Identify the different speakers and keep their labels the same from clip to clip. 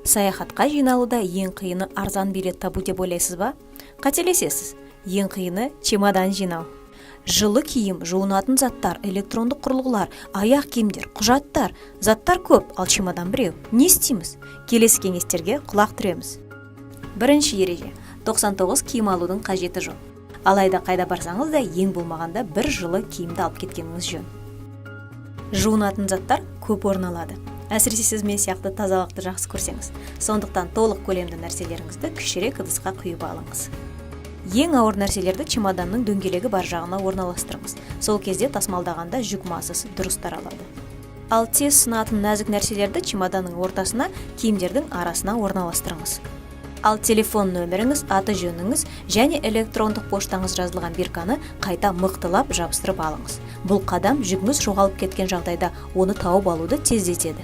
Speaker 1: Саяхатқа жиналуда ең қиыны арзан билет табу деп ойлайсыз ба? Қателесесіз. Ең қиыны – чемодан жинау. Жылы киім, жуынатын заттар, электрондық құрылғылар, аяқ киімдер, құжаттар. Заттар көп, ал чемодан біреу. Не істейміз? Келесі кеңестерге құлақ түреміз. Бірінші ереже: 99 киім алудың қажеті жоқ. Алайда қайда барсаңыз да, ең болмағанда бір жылы киімді алып кеткеніңіз жөн. Жуынатын заттар көп орын алады, әсіресе сіз мен сияқты тазалықты жақсы көрсеңіз. Сондықтан толық көлемді нәрселеріңізді кішірек ыдысқа құйып алыңыз. Ең ауыр нәрселерді чемоданның дөңгелегі бар жағына орналастырыңыз. Сол кезде тасымалдағанда жүк массасы дұрыс таралады. Ал тез сынатын нәзік нәрселерді чемоданның ортасына, киімдердің арасына орналастырыңыз. Ал телефон нөміріңіз, аты жөніңіз және электрондық поштаңыз жазылған бирканы қайта мықтылап жабыстырып алыңыз. Бұл қадам жүгіңіз жоғалып кеткен жағдайда оны тауып алуды тездетеді.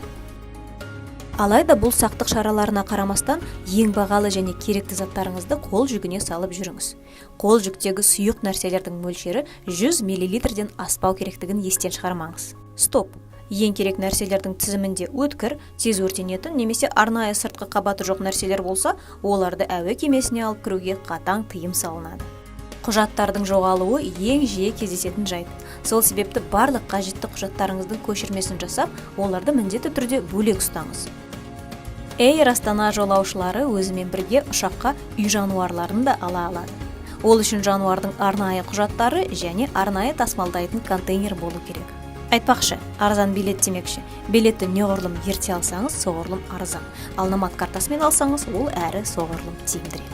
Speaker 1: Алайда бұл сақтық шараларына қарамастан, ең бағалы және керекті заттарыңызды қол жүгіне салып жүріңіз. Қол жүктегі сұйық нәрселердің мөлшері 100 миллилитрден аспау керектігін естен шығармаңыз. Стоп! Ең керек нәрселердің тізімінде өткір, тез өртенетін немесе арнайы сыртқы қабаты жоқ нәрселер болса, оларды әуе кемесіне алып кіруге қатаң тыйым салынады. Құжаттардың жоғалуы ең жиі кездесетін жайт. Сол себепті барлық қажетті құжаттарыңыздың көшірмесін жасап, оларды міндетті түрде бөлек ұстаңыз. Эйр Астана жолаушылары өзімен бірге ұшаққа үй жануарларын да ала алады. Ол үшін жануардың арнайы құжаттары және арнайы тасымалдайтын контейнер болу керек. Айтпақшы, арзан билет демекші, билетті неғұрлым ерте алсаңыз, соғұрлым арзан. Ал Номад картасымен алсаңыз, ол әрі соғұрлым тиімдірек.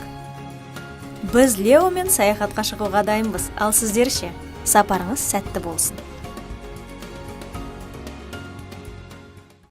Speaker 1: Біз Леомен саяхатқа шығуға дайынбыз, ал сіздер ше? Сапарыңыз сәтті болсын!